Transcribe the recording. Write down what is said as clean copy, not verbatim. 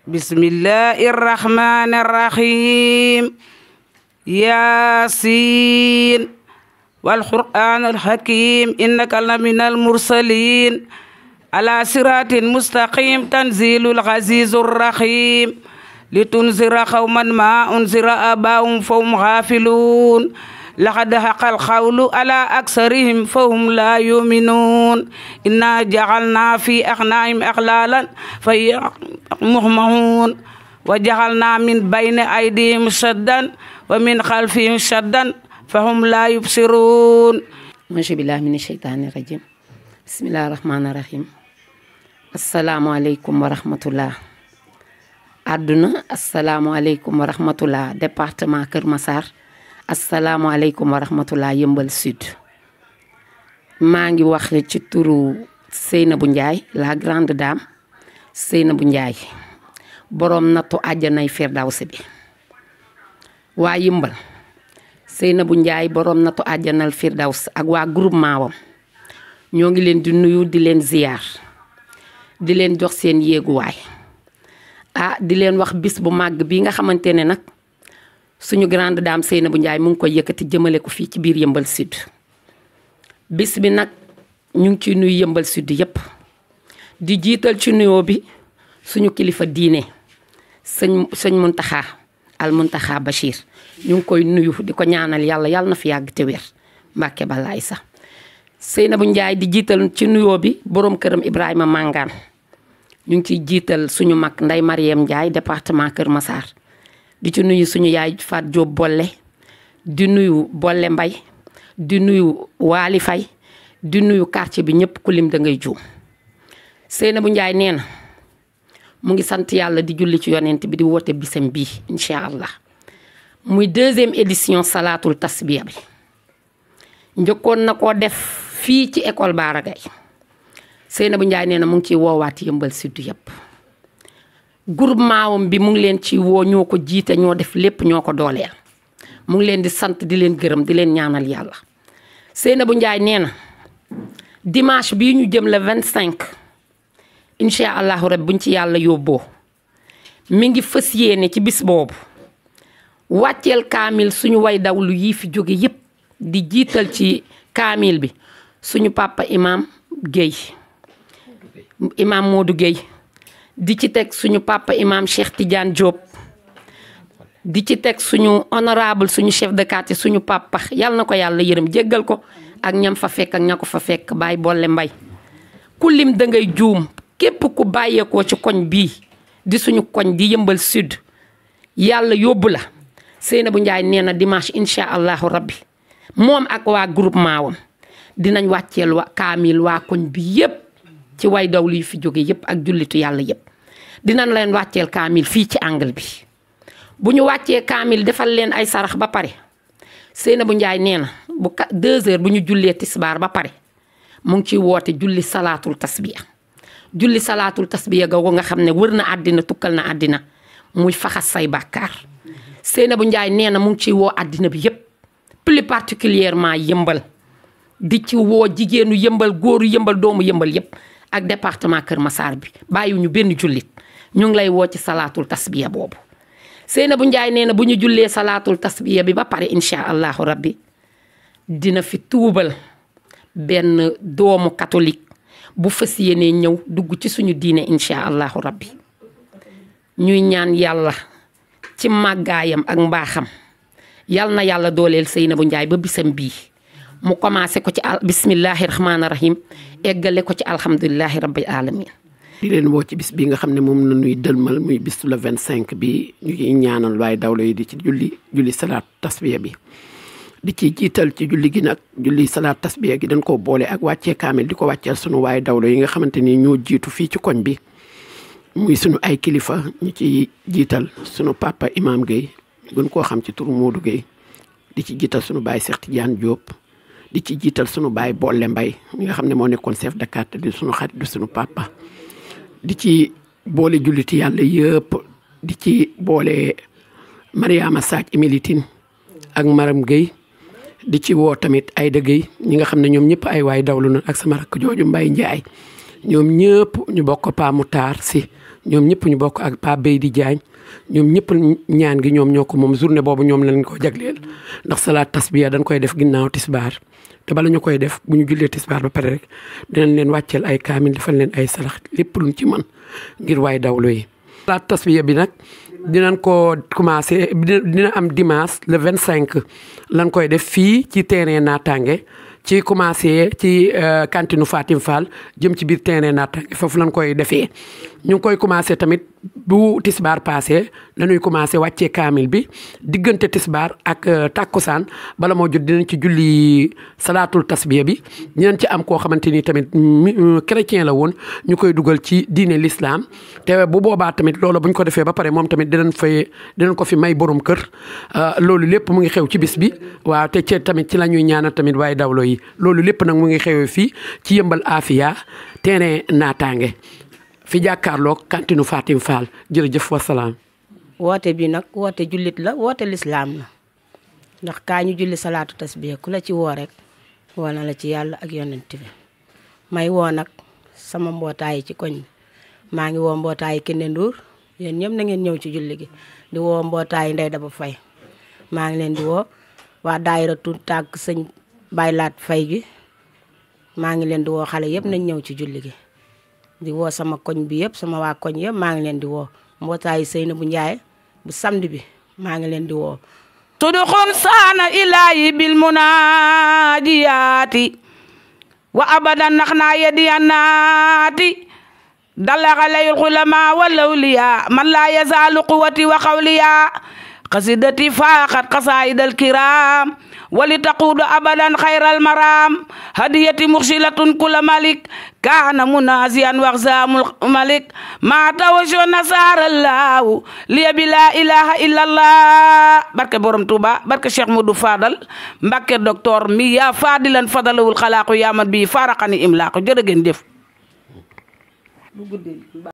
bismillahi irrahmani irrahim yasin والقرآن الحكيم إنك لمن المرسلين على صراط مستقيم تنزيل العزيز الرحيم لتنذر قوما ما أنذر آباؤهم فهم غافلون لقد حق القول على أكثرهم فهم لا يؤمنون إنا جعلنا في أعناقهم أغلالا فهي مغمحون وجعلنا من بين أيديهم سدا ومن خلفهم سدا فهم لا يبصرون ماشي بالله من الشيطان الرجيم بسم الله الرحمن الرحيم السلام عليكم ورحمة الله àdduna asalaamaaleykum wa rahmatullah département Kër Massar asalaamaaleykum wa rahmatullah Yeumbeul Sud maa ngi wax ci turu Seynabou Ndiaye la grande dame Seynabou Ndiaye borom nattu àjjanay Firdawsi bi waa Yeumbeul Seynabou Ndiaye borom nattu àjjanal Firdaws ak waa groupement wam ñoo ngi leen di nuyu di leen ziyaar di leen jox seen yéeguwaay di leen wax bis bu màgg bi nga xamante ne nag suñu grande dame Seynabou Ndiaye mu ngi koy yëkkati jëmale ko fii ci biir Yeumbeul Sud bis bi nag ñu ngi ciy nuyu Yeumbeul Sud yépp di jiital ci nuyoo bi suñu kilifa diine sëñ Muntaxa al Muntaxa Bachir ñu ngi koy nuyu di ko ñaanal yàlla na fi yàgg te wér Mbàkke balaay sax Seynabou Ndiaye di jiital ci nuyoo bi borom këram Ibrahima Mangane ñu ngi ciy jiital suñu mag Ndeye Mariam Ndiaye département Kër Massar di ci nuyu suñu yaay Fat Diop Bolle di nuyu Bolle Mbay di nuyu Waali Fay di nuyu quartier bi ñëpp ku lim da ngay juum Seynabou Ndiaye nee na mu ngi sant yàlla di julli ci yonent bi di woote bisam bii incha allah muy 2e édition salaatul tasbiya bi njëkkoon na koo def fii ci école Bara Gaye Seynabou Ndiaye nee na mu ngi ciy woowaat Yeumbeul Sud yëpp groupement wam bi mu ngi leen ci woo ñoo ko jiite ñoo def lépp ñoo ko dooleel mu ngi leen di sant di leen gërëm di leen ñaanal yàlla Seynabou Ndiaye nee na dimanche bii ñu jëm le 25 incha allahu rabbi buñ ci yàlla yóbboo mi ngi fës yéene ci bis boobu wàcceel kaamil suñu way dawlu yii fi jóge yépp di jiital ci kaamil bi suñu papa imam Guèye imam Modou Guèye di ci teg suñu papa imam Cheikh Tidiane Diop di ci teg suñu honorable suñu chef de quartier suñu papa yàlla na ko yàlla yërëm jéggal ko ak ñam fa fekk ak ña ko fa fekk Baye Bolle Mbay ku lim da ngay juum képp ku bàyyeekoo ci koñ bii di suñu koñ di Yeumbeul Sud yàlla yóbbu la Seynabou Ndiaye nee na dimanche incha allahu rabbi moom ak waa groupement wam dinañ wàcceel waa kaamil waa koñ bi yépp ci way dawlu yi fi jóge yépp ak jullitu yàlla yépp dinañ leen wàcceel kaamil fii ci angle bi bu ñu wàccee kaamil defal leen ay sarax ba pare Seynabou Ndiaye nee na bu 2 heures bu ñu jullee tisbaar ba pare mu ngi ciy woote julli salaatul tasbiya ga nga xam ne wër na àddina tukkal na àddina muy faxas say bàkkaar Seynabou Ndiaye nee na mu ngi ciy woo àddina bi yépp plus particulièrement Yeumbeul di ci woo jigéenu Yeumbeul góoru Yeumbeul doomu Yeumbeul yépp ak département Kër Massar bi bàyyiwuñu benn jullit ñu ngi lay woo ci salaatul tasbiya boobu Seynabou Ndiaye nee na bu ñu jullee salaatul tasbiya bi ba pare incha allahu rabbi dina fi tuubal benn doomu catholique bu fas yéenee ñëw dugg ci suñu diine incha allahu rabbi ñuy ñaan yàlla ci màggaayam ak mbaaxam yal na yàlla dooleel Seynabou Ndiaye ba bisam bii mu commencé ko ci bismillahi rahmaani rahim eggale ko ci alhamdulilahi rabbil alamin di leen woo ci bis bi nga xam ne moom la ñuy dëlmal muy bis le 25 bi ñu ngi ñaanal waaye dawlo yi di ci julli salaat tasbiya bi di ci jiital ci julli gi nag julli salaat tasbiya gi dañ koo boole ak wàccee kaamil di ko wàcceel sunu waaye dawlo yi nga xamante ni ñoo jiitu fii ci koñ bi muy sunu ay kilifa ñu ci jiital sunu papa imam Guèye gën koo xam ci turu Modou Guèye di ci jiital sunu baay Cheikh Tidiane Diop di ci jiital sunu baay Bolle Mbay mi nga xam ne moo nekkoon chef de quartier di sunu xarit di sunu papa di ci boole julliti yàlla yëpp di ci boole Mariama Sadj Emilitine ak Maram Guèye di ci woo tamit Aïda Guèye ñi nga xam ne ñoom ñëpp ay waay dawlu na ak sama rakk jooju Mbay Njaay ñoom ñëpp ñu bokk paamu taar si ñoom ñëpp ñu bokk ak Pape Beydi Diagne ñoom ñëpp ñaan gi ñoom ñoo ko moom journée boobu ñoom lañ ko jagleel ndax salaat tasbiya dañ koy def ginnaaw tisbaar te bala ñu koy def bu ñu jullee tisbaar ba pare rek dinañ leen wàcceel ay kaamil defal leen ay sarax lépp luñ ci mën ngir waay dawlo yi. salaat tasbiya bi nag dinañ ko commencé dina am dimanche le 25 lañ koy def fii ci terrain Natangué ci commencé ci cantine Fatim Fall jëm ci biir terrain Natangué foofu lañ koy defee ñu ngi koy commencé tamit bu tisbaar passé lañuy commencé wàccee kaamil bi diggante tisbaar ak takkusaan bala moo jot dinañ ci julli salaatul tasbiya bi dinañ ci am koo xamante ni tamit chrétien la woon ñu koy dugal ci diine l'islam te bu boobaa tamit loolu bu ñu ko defee ba pare moom tamit dinañ ko fi may borom kër loolu lépp mu ngi xew ci bis bi waaw te ci tamit ci la ñuy ñaanal tamit waaye dawlo yi loolu lépp nag mu ngi xewee fii ci Yeumbeul Afia terrain Natangué fi jàkkaarloog kantinu Fatim Fall jërëjëf wasalaam. woote bi nag woote jullit la woote lislaam la ndax kaa ñu julli salaatu tasbiya ku la ci woo rek woo na la ci yàlla ak yonent bi may woo nag sama mbootaay ci koñ bi maa ngi woo mbootaay Kine Ndour yéen ñëpp na ngeen ñëw ci julli gi di woo mbootaay Ndey Daba Fay maa ngi leen di woo waa daayira Tuut Tànk sëñ Baylaat Fay gi maa ngi leen di woo xale yëpp nañ ñëw ci julli gi di woo sama koñ bi yëpp sama waa koñ yëpp maa ngi leen di woo mbootaayu Seyna bu Njaay bu samedi bi maa ngi leen di woo tudxun saana ilaahi bil munaajiyaati wa abadan naxnaa yadiyannaati dalaxa layul xulama wal awliya man laa yazaalu quwati wa xawliya qasidati faaxat qasaidal kiram wali taquudu abadan xayral maram hadiyati muxsilatun kula malik kaana munaziyan waxzaamul malik ma tawasho nasarallahu liya bi la ilaha illallah barke borom Touba barke Cheikh Modou Fadal Mbakke docteur mi yaa fadilan fadalawul xalaaqu yaamat bi faraqani imlaaqu jërë ngeen jëf